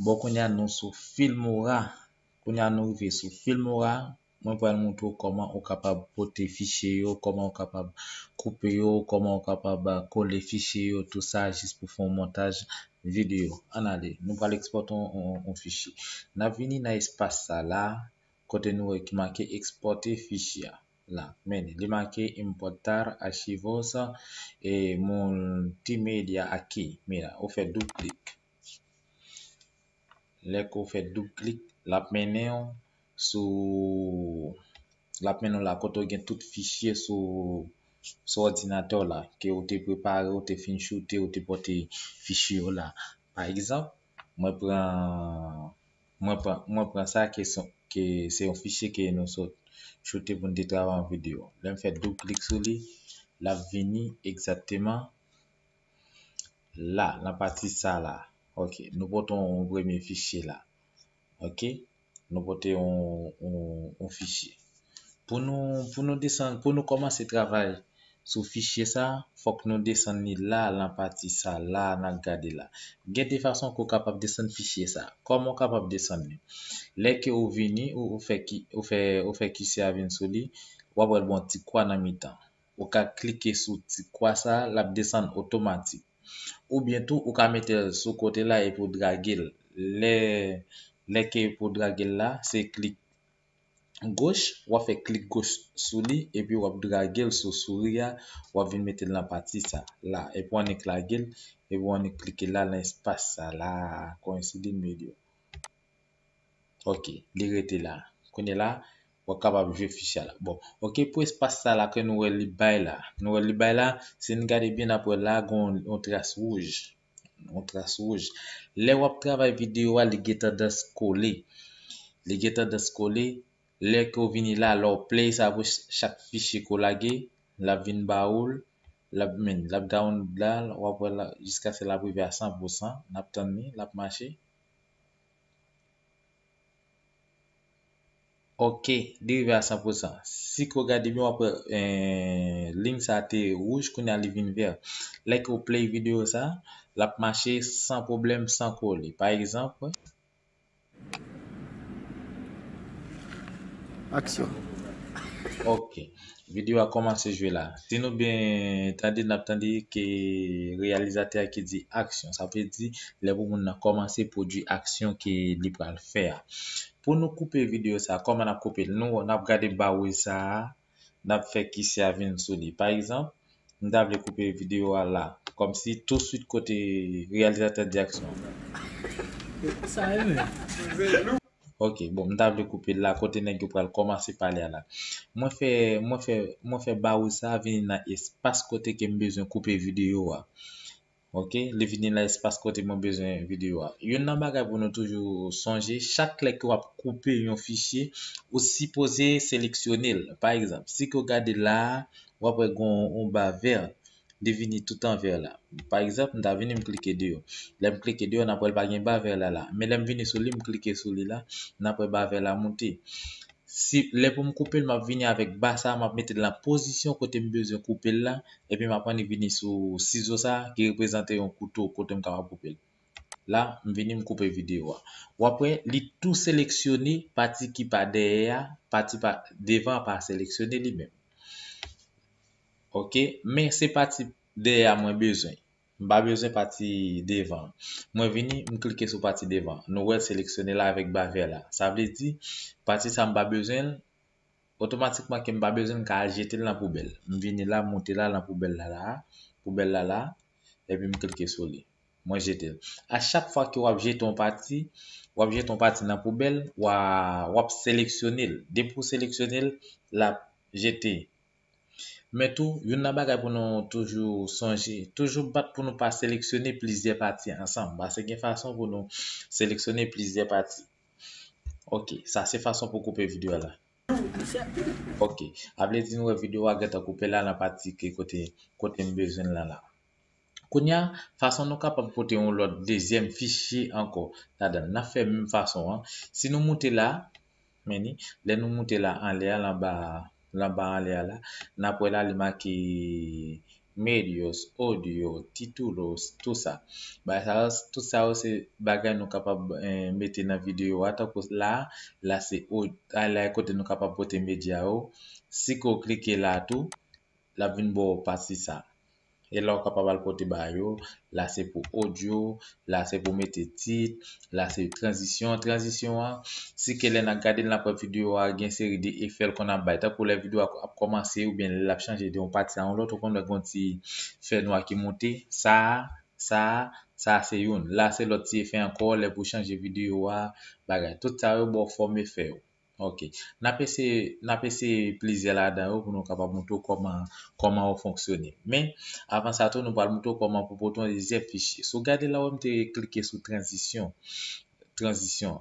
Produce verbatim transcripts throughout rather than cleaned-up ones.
Bon, kounye a nou sou Filmora. Kounye a nou rive sou Filmora. Mwen pral montre w kòman ou kapab pote fichye yo, kòman ou kapab koupe yo, kòman ou kapab, ah, kole fichye yo, tou sa jis pou fè yon montaj videyo. Ann ale, nou pral ekspòte yon, yon, yon fichye. N ap vini nan espas sa la, kote nou wè ki make ekspòte fichye a. La, men li make importar archivos, eh, multimedia aquí. Mira, ou fè doub klik. Lè ke w fè doub klik, l ap mennen w sou, l ap mennen w la kote w gen tout fichye sou, sou òdinatè w la, ke w te prepare, w te fin choute, w te pote fichye yo la. Pa egzanp, mwen pran, mwen pran, mwen pran sa ke se, ke se yon fichye ke nou sot choute pou n te travay yon videyo. Lè m fè doub klik sou li, l ap vini egzakteman la, nan pati sa la. Ok, nou pote yon premye fichye la. Ok, nou pote yon, yon, yon fichye. Pou nou, pou nou desann, pou nou kòmanse travay sou fichye sa, fòk nou desann li la, nan pati sa la, n ap gade la. Gen de fason ke w kapab desann fichye sa. Kòman w kapab desann li? Lè ke w vini, ou, ou fè ki, ou fè, ou fè kisye a vin sou li, w ap wè l bon ti kwa nan mitan. Ou ka klike sou ti kwa sa, l ap desann otomatik. Oubyen tou, ou ka mete l sou kote la epi w drage l. Lè, lè ke pou w drage l la, se klik goch, w ap fè klik goch sou li, epi w ap drage l sou souri a, w ap vin mete l nan pati sa la, epi w annik lage l, epi w annik klike la, nan espas sa la, coincide medio. Ok, li rete la. Kounye la, w ap kapab jwe fichye a la. Bon, ok, pou espas sa la ke nou wè li bay la. Nou wè li bay la, si n gade byen, n ap wè la, gen yon, yon tras wouj. Yon tras wouj. Lè w ap travay videyo a, li gen tandans kole. Li gen tandans kole. Lè ke w vini la, lè w play sa pou ch-, chak fichye ke w lage, l ap vin ba ou l, l ap, men, l ap download la, w ap wè la, jiskaske l ap rive a san pou san, n ap tann li, l ap mache. Ok, li rive a san pou san. Si ke w gade byen, w ap wè, eh, liy sa te wouj, kounye a li vin vè. Lè ke w play videyo sa, l ap mache san pwoblèm, san kole. Pa egzanp, Aksyon. Ok. Videyo a kòmanse jwe la. Si nou byen tande, n ap tande ke reyalizatè a ki di aksyon. Sa vle di, lè pou moun nan kòmanse pwodui aksyon ke li pral fè a. Pou nou koupe videyo sa, kòman n ap koupe l? Nou, n ap gade ba wouj sa a, n ap fè kisye a vin sou li. Pa egzanp, m ta vle koupe videyo a la. Kòmsi touswit kote reyalizatè di aksyon an. Sa e menm. Ok, bon, m ta vle koupe l la kote nèg yo pral kòmanse pale a la. Mwen fè, mwen fè, mwen fè ba wouj sa a vini nan espas kote ke m bezwen koupe videyo a. Ok, li vini nan espas kote mwen bezwen videyo a. Youn nan bagay pou nou toujou sonje, chak lè ke w ap koupe yon fichye, ou sipoze seleksyone l. Pa egzanp, si ke w gade la a, w ap wè gen yon, yon ba vè, li vini tout an vè la. Pa egzanp, m ta vini m klike deyò. Lè m klike deyò, n ap wè l pa gen ba vè la la. Men lè m vini sou li, m klike sou li la, n ap wè ba vè la moute. Si, lè pou m koupe l, m ap vini avèk ba sa a, m ap mete l nan pozisyon kote m bezwen koupe l la, epi m ap annik vini sou sizo sa a ki reprezante yon kouto kote m kapab koupe l. La, m vini m koupe videyo a. W ap wè, li tou seleksyone pati ki pa dèyè a, pati pa devan an pa seleksyone li menm. Ok, men se pati dèyè a mwen bezwen. M pa bezwen pati devan an. Mwen vini, m klike sou pati devan an. Nou wè l seleksyone la avèk ba vè la. Sa vle di, pati sa m pa bezwen l, otomatikman ke m pa bezwen l, m ka al jete l nan poubèl. M vini la, m moute la nan poubèl la la, poubèl la la, epi m klike sou li. Mwen jete l. A chak fwa ke w ap jete yon pati, w ap jete yon pati nan poubèl, w a, w ap seleksyone l. Depi w seleksyone l, l ap jete. Men tou, youn nan bagay pou nou toujou sonje, toujou bat pou nou pa seleksyone plizyè pati ansanm, paske gen fason pou nou seleksyone plizyè pati. Ok, sa se fason pou koupe videyo a la. Ok, a vle di nou wè videyo a gentan koupe la nan pati ke kote, kote m bezwen l lan la. Kounye a, fason nou kapab pote yon lòt dezyèm fichye ankò ladan l. N ap fè menm fason an. Si nou moute la, men ni, lè nou moute la anlè a, l anba, l anba anlè a la, n ap wè la li make medios, audio, títulos, tout sa. Bagay sa yo, tout sa yo se bagay nou kapab eh, mete nan videyo a. Tankou la, la se la e kote nou kapab pote medya yo. Si ke w klike la tou, l ap vin ba w pati sa. E la w kapab al pote bagay yo. La se pou audio, la se pou mete tit, la se tranzisyon. Tranzisyon an, si ke lè n ap gade l nan pran videyo a, gen seri de efè l konn ap bay. Tankou lè videyo a ap kòmanse oubyen lè l ap chanje de yon pati a yon lòt, ou konn wè gen yon ti fè nwa ki monte. Sa a, sa a, sa a se youn. La se lòt ti efè ankò, lè pou chanje videyo a, bagay. Tout sa yo ba w fòm efè yo. Ok. N ap eseye, n ap eseye plizyè ladan yo pou nou kapab montre w kòman, kòman yo fonksyone. Men, avan sa tou, nou pral montre w kòman pou pote yon dezyèm fichye. Si w gade la, w te klike sou tranzisyon. Tranzisyon.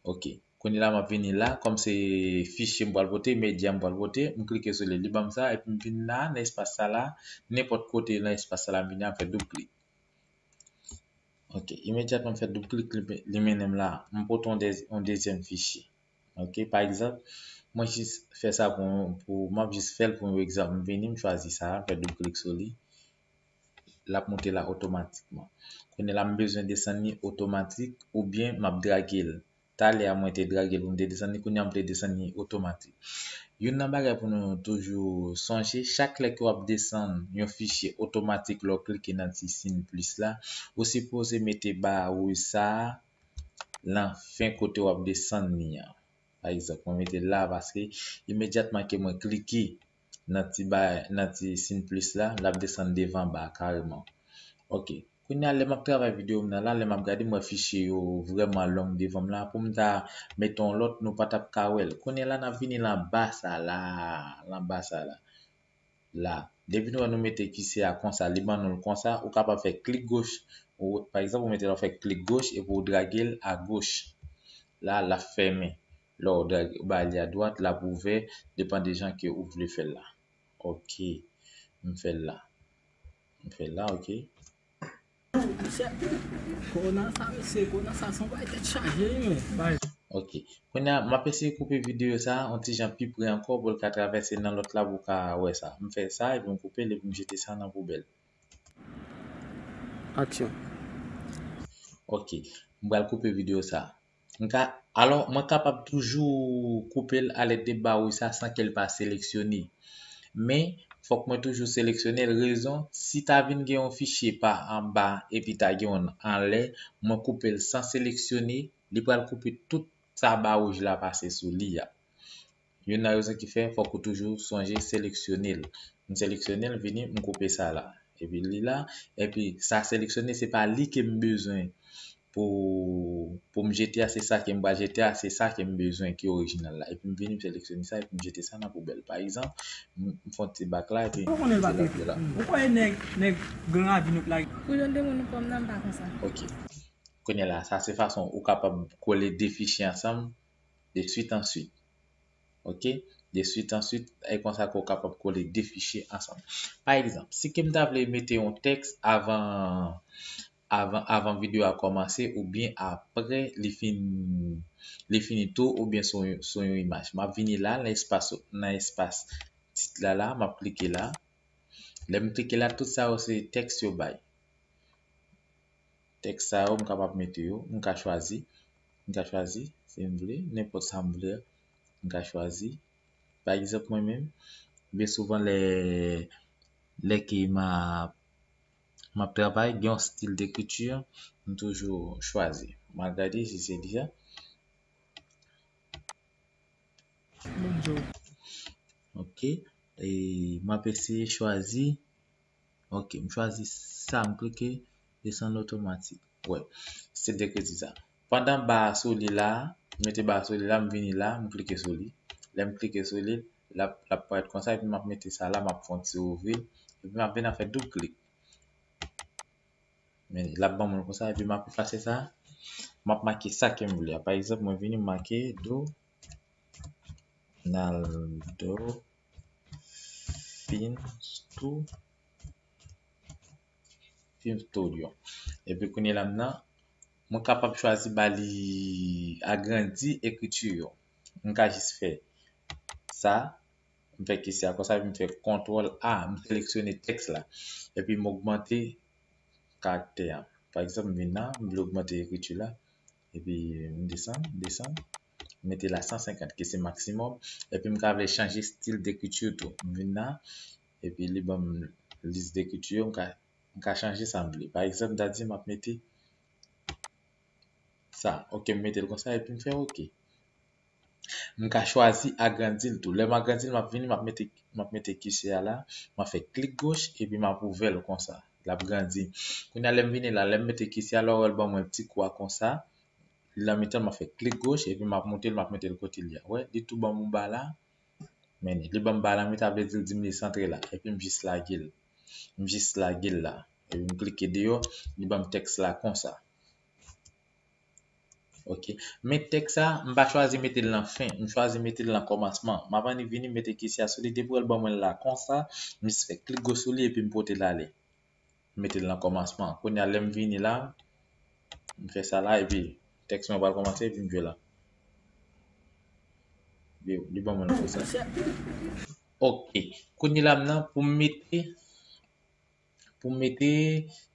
Ok. Kounye la, m ap vini la, kòm se fichye m pral pote, medya m pral pote, m klike sou li, li ban m sa, epi m vin la, nan espas sa la, nenpòt kote nan espas sa la, m vini, m fè doub klik. Ok, imedyatman m fè doub klik, li, li mennen m la. M pote yon, de, yon dezyèm fichye. Ok, pa egzanp, mwen jis fè sa pou, pou m ap jis fè l pou yon egzanp. M vini, m chwazi sa, m fè doub klik sou li. L ap moute la otomatikman. Kounye la, m bezwen desann li otomatik oubyen m ap drage l. Talè a mwen te drage l pou m te desann li, kounye a m te desann li otomatik. Youn nan bagay pou nou toujou sonje, chak lè ke w ap desann yon fichye otomatik lè w klike nan ti siy plis la, ou sipoze mete ba wouj sa a nan fen kote w ap desann li an. Pa egzanp, mwen mete l la paske imedyatman ke mwen klike nan ti ba, nan ti siy plis la, l ap desann devan ba kareman. Ok. Kounye a, lè m ap travay videyo m nan la, lè m ap gade, m wè fichye yo vrèman long devan m la. Pou m ta mete yon lòt, nou pa t ap ka wè l. Kounye a la, n ap vini nan ba sa la, nan ba sa la. La. Depi nou wè nou mete kise a konsa, li ban nou l konsa, ou kapab fè klik goch. Ou, pa egzanp, ou mete la, ou fè klik goch epi ou drage l a goch. La, l ap fèmen. Lè w drage, ou bay li a dwat, l ap ouvè, depann de jan ke ou vle fè l la. Ok. M fè l la. M fè l la, ok. Mesye, kòna sa, mesye, kòna sa, se yon bagay tèt chaje, wi, men. Ok. Kounye a, m ap eseye koupe videyo sa a, yon ti jan pi pre ankò pou l ka travèse nan lòt la pou w ka wè sa. M fè sa, epi m koupe l, epi m jete sa nan poubèl. Aksyon. Ok. M pral koupe videyo sa a. M ka, alò, mwen kapab toujou koupe l alèd de ba wouj sa san ke l pa seleksyone. Men, fòk mwen toujou seleksyone l. Rezon, si ta vin gen yon fichye pa anba epi ta gen yon anlè, mwen koupe l san seleksyone, li pral koupe tout sa ba wouj la pase sou li a. Youn nan rezon ki fè fòk ou toujou sonje seleksyone l. M seleksyone l, vini, m koupe sa la. Epi li la, epi sa seleksyone, se pa li ke m bezwen pou, pou m jete a, se sa ke m pral jete a, se sa ke m bezwen ki orijinal la. Epi m vini, m seleksyone sa, epi m jete sa nan poubèl. Pa egzanp, m, m fè yon ti bak la, epi m kite lòt la. Ou konnen l pa te. Ou konnen nèg, nèg Gran Ravin yo plage. Pou yon demoun ou kòm nan, m pa konsa. Ok. Kounye a la, sa se fason ou kapab kole de fichye ansanm de suite en suite. Ok? De suite en suite, e konsa ke w kapab kole de fichye ansanm. Pa egzanp, si ke m ta vle mete yon tèks avan, avan, avan videyo a kòmanse oubyen apre li fin, li fini tou oubyen sou, sou yon imaj. M ap vini la, nan espas, nan espas tit la, la, m ap klike la. Lè m klike la, tout sa yo se tèks yo bay. Tèks sa yo, m kapab mete yo, m ka chwazi, m ka chwazi, si m vle, nenpòt sa m vle, m ka chwazi. Pa egzanp, mwen menm, byen souvan lè, lè ke m ap, m ap travay, gen yon stil dekriti, m toujou chwazi. M al gade si se li a. Ok. E m ap eseye chwazi. Ok, m chwazi sa, m klike desann otomatik. Wè, se dekriti sa. Pandan ba a sou li la, m mete ba a sou li la, m vini la, m klike sou li. Lè m klike sou li, l ap, l ap parèt konsa, epi m ap mete sa la, m ap fè yon ti ouvri l, epi m ap vin ap fè doub klik. Men, l ap ban mwen konsa, epi m ap efase sa. M ap make sa ke m vle a. Pa egzanp, mwen vini, m make Donaldo Film Stu-, Film Studio. Epi kounye la m nan, mwen kapab chwazi ba li agrandi ekriti yo. M ka jis fè sa, M fè kesya konsa, epi m fè kontwòl A, m seleksyone tèks la. Epi m ogmante karaktè a. Pa egzanp, m vin la, m vle ogmante ekriti la. Epi m desann, desann. M mete la san senkant, ke se maksimòm. Epi m ka vle chanje stil dekriti tou. M vin la, epi li ban m lis dekriti yo, m ka, m ka chanje sa m vle. Pa egzanp, m ta di m ap mete sa. Ok, m mete l konsa, epi m fè ok. M ka chwazi agrandi l tou. Lè m agrandi l, m ap vini, m ap mete, m ap mete kesya la, m ap fè klik goch, epi m ap ouvè l konsa. L ap grandi. Kounye a, lè m vini la, lè m mete kesya la, w wè l ban mwen ti kwa konsa. Li nan mitan, m ap fè klik goch, epi m ap moute l, m ap mete l kote l ye a. Wè, li tou ban m yon ba la. Men li ban m ba la, men sa vle di l di m li santre la. Epi m jis lage l. M jis lage l la. Epi m klike deyò, li ban m tèks la konsa. Ok. Men tèks sa, m pa chwazi mete l nan fen, m chwazi mete l nan kòmansman. M ap annik vini mete kesya sou li, depi w wè l ban mwen l la konsa, m jis fè klik goch sou li epi m pote l ale. M mete l nan kòmansman. Kounye a, lè m vini la, m fè sa la, epi tèks mwen pral kòmanse, epi m jwe la. Li, li ban mwen l konsa. Ok. Kounye la, m nan, pou m mete, pou m mete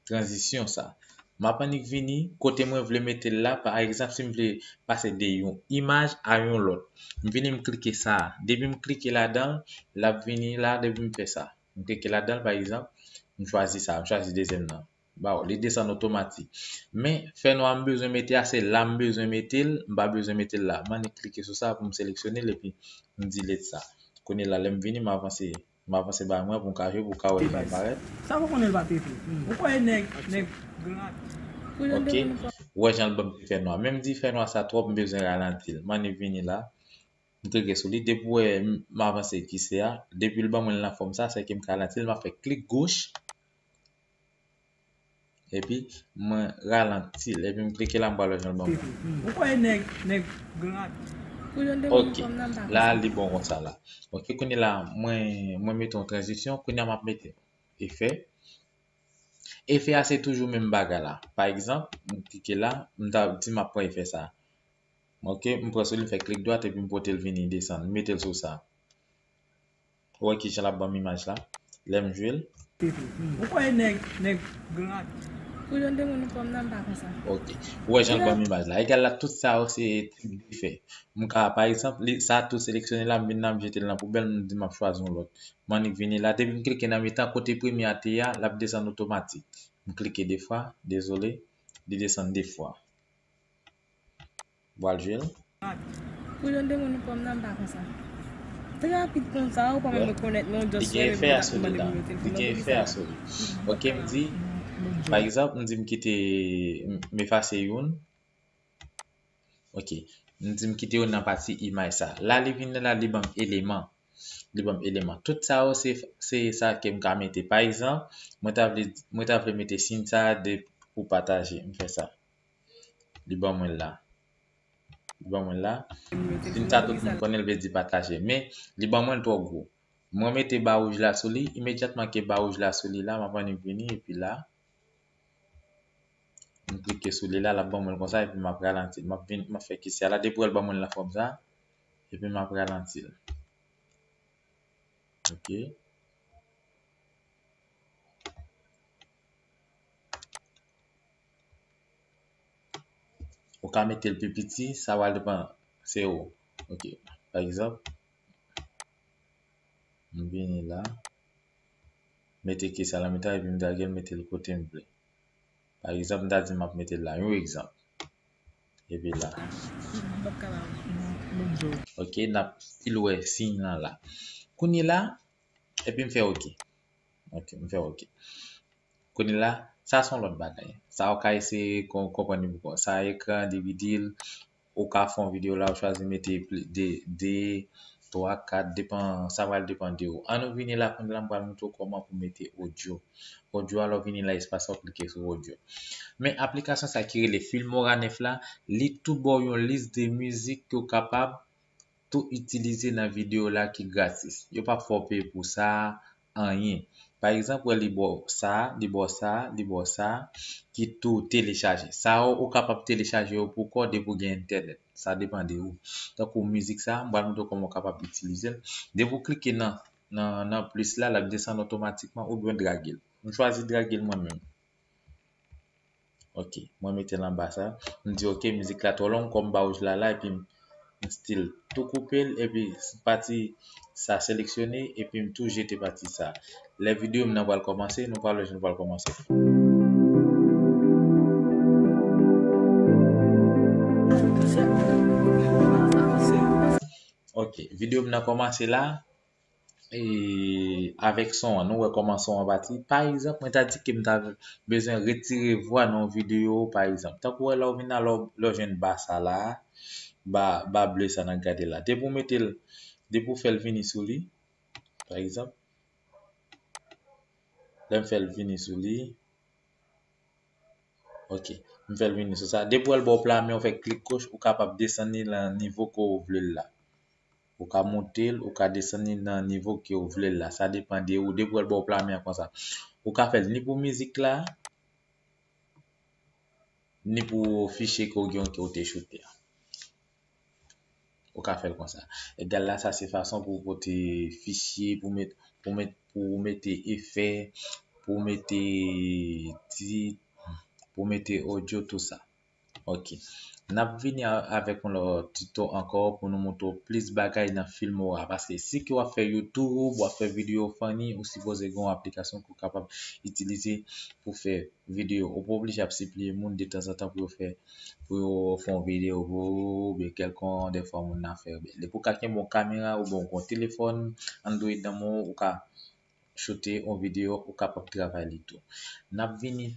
tranzisyon sa. M ap annik vini kote mwen vle mete l la. Pa egzanp, si m vle pase de yon imaj a yon lòt, m vini, m klike sa. Depi m klike ladan l, l ap vini la, depi m fè sa. M klike ladan l, pa egzanp, m chwazi sa, m chwazi dezyèm nan. Ba w, li desann otomatik. Men, fènwa m bezwen mete a, se la m bezwen mete l, m pa bezwen mete l la. M annik klike sou sa pou m seleksyone l epi m delete sa. Kounye la, lè m vini, m avanse, m avanse bagay mwen pou m ka jwe, pou w ka wè jan l parèt. Sa w konnen l pa pepe. Ou kwè nèg, nèg gran. Ok. Ou wè jan l ban m ti fènwa. Men m di fènwa sa twòp, m bezwen ralanti l. M annik vini la. M klike sou li. Depi w wè m, m avanse kesya a, depi l ban mwen l nan fòm sa, se ke m ka ralanti l, m ap fè klik goch. Epi, mwen ralanti l. Epi, m klike la, m pral wè jan l ban mwen. Ou kwè nèg, nèg gran. Ok. La, li bon konsa la. Ok, kounye la, mwen, mwen mete yon tranzisyon. Kounye a, m ap mete efè. Efè a, se toujou menm bagay la. Pa egzanp, m klike la, m ta di m ap pran efè sa. Ok, m pran sou li, m fè klik dwat epi m pote l vini desann. M mete l sou sa. Ou wè kijan l ap ban m imaj la? Lè m jwe l. Ou kwè nèg, nèg gran. Pou jan de moun ou fè m nan, m pa konsa. Ok. Ou wè jan l ban m imaj la. Egal la, tout sa yo se tip de fè. M ka, pa egzanp, li, sa tou seleksyone la, m vin la, m jete l nan poubèl, m di m ap chwazi yon lòt. M annik vini la, depi m klike nan mitan, kote premye a te ye a, l ap desann otomatik. M klike de fwa, dezole, li desann de fwa. Pral jwe l. Pou jan de moun ou fè m nan, m pa konsa. Trè rapid konsa, ou pa menm rekonèt mwen, ou just rele m, ou mande pou nimewo telefòn. Li gen efè a sou li. Ok, m di, pa egzanp, m di m kite, m, m efase youn. Ok, m di m kite youn nan pati imaj sa. La, li vin la, li ban m eleman. Li ban m eleman. Tout sa yo, se, se sa ke m ka mete. Pa egzanp, mwen ta vle, mwen ta vle mete siy sa a de pou pataje. M fè sa. Li ban mwen l la. Li ban mwen l la. Siy sa tout moun konnen l vle di pataje. Men, li ban mwen l twò gwo. Mwen mete ba wouj la sou li. Imedyatman ke ba wouj la sou li la, m ap annik vini epi la. M klike sou li la, l ap ban mwen l konsa, epi m ap ralanti l. M ap vin, m ap fè kesya la. Depi w wè l ban mwen l nan fòm sa, epi m ap ralanti l. Ok. Ou ka mete l pi piti, sa pral depann, se ou. Ok. Pa egzanp, m vini la, mete kesya la mitan, epi m drage l, mete l kote m vle. Pa egzanp, m ta di m ap mete l la, yon egzanp. Epi la. Ok, n ap still wè siy lan la. Kounye la, epi m fè ok. Ok, m fè ok. Kounye la, sa se yon lòt bagay. Sa ou ka eseye kon-, konprann li pou kò w. Sa ekran, D V D l, ou ka fè yon videyo la, ou chwazi mete pli-, de, de, twa, kat, depan, sa pral depann de ou. Ann nou vini la, kounye la, m pral montre w kòman pou mete odyo. Odyo a, lè w vini la, espas la, w klike sou odyo. Men aplikasyon sa ki rele Filmora nèf la, li tou ba w yon lis de mizik ke w kapab tou itilize nan videyo la ki gratis. Yo p ap fè w peye pou sa, anyen. Pa egzanp, wè li ba w sa, li ba w sa, li ba w sa, ki tou telechaje. Sa yo, ou kapab telechaje yo pou kò depi w gen entènèt. Sa depann de ou. Tankou mizik sa, m pral montre w kòman w kapab itilize l. Depi w klike nan, nan, nan plis la, l ap desann otomatikman oubyen w drage l. M chwazi drage l mwen menm. Ok, mwen mete l anba sa. M di, ok, mizik la twò long, kòm ba wouj la la, epi m, m still tou koupe l, epi pati sa seleksyone, epi m tou jete pati sa. Lè videyo m nan pral kòmanse, nou pral wè jan l pral kòmanse. Ok, videyo m nan kòmanse la. E, avèk son an, nou wè kòman son an pati. Pa egzanp, mwen ta di ke m ta bezwen retire vwa nan yon videyo, pa egzanp. Tankou wè lè w vin la, lè w, lè w jwenn ba sa la, ba, ba ble sa n ap gade la. Depi w mete l, depi w fè l vini sou li, pa egzanp, lè m fè l vini sou li, ok, m fè l vini sou sa. Depi w wè l ba w pla men, w fè klik goch, ou kapab desann li nan nivo ke w vle l la. Ou ka monte l, ou ka desann li nan nivo ke w vle l la. Sa depann de ou. Depi w wè l ba w pla men an konsa. Ou ka fè l ni pou mizik la, ni pou fichye ke w gen ke w te choute a. Ou ka fè l konsa. Egal la, sa se fason pou w pote fichye, pou met, pou met, pou w mete efè, pou w mete tit, pou w mete odyo, tou sa. Ok. N ap vini a, avèk yon lòt tito ankò pou nou montre w plis bagay nan Filmora. Paske si ke w ap fè YouTube, w ap fè videyo funny, ou sipoze gen yon aplikasyon ke w kapab itilize pou fè videyo. Ou pa oblije ap sipliye moun detanzantan pou yo fè, pou yo fè yon videyo pou ou, oubyen kèlkonk, dèfwa moun nan fè, oubyen depi w ka kenbe yon kamera, oubyen w gen yon telefòn Android nan men w, ou ka choute yon videyo, ou kapab travay li tou. N ap vini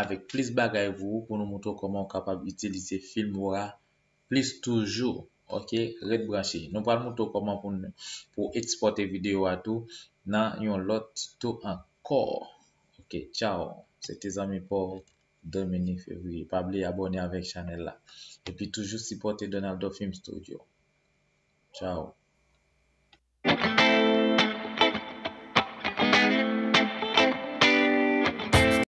avèk plis bagay pou ou, pou nou montre w kòman w kapab itilize Filmora plis toujou. Ok, ret branche. Nou pral montre w kòman pou nou, pou ekspòte videyo a tou nan yon lòt tito ankò. Ok, tchaw. Se te zanmi pa w, Dominique Février. Pa bliye abòne avèk chanèl la. Epi toujou sipòte Donaldo Film Studio. Tchaw.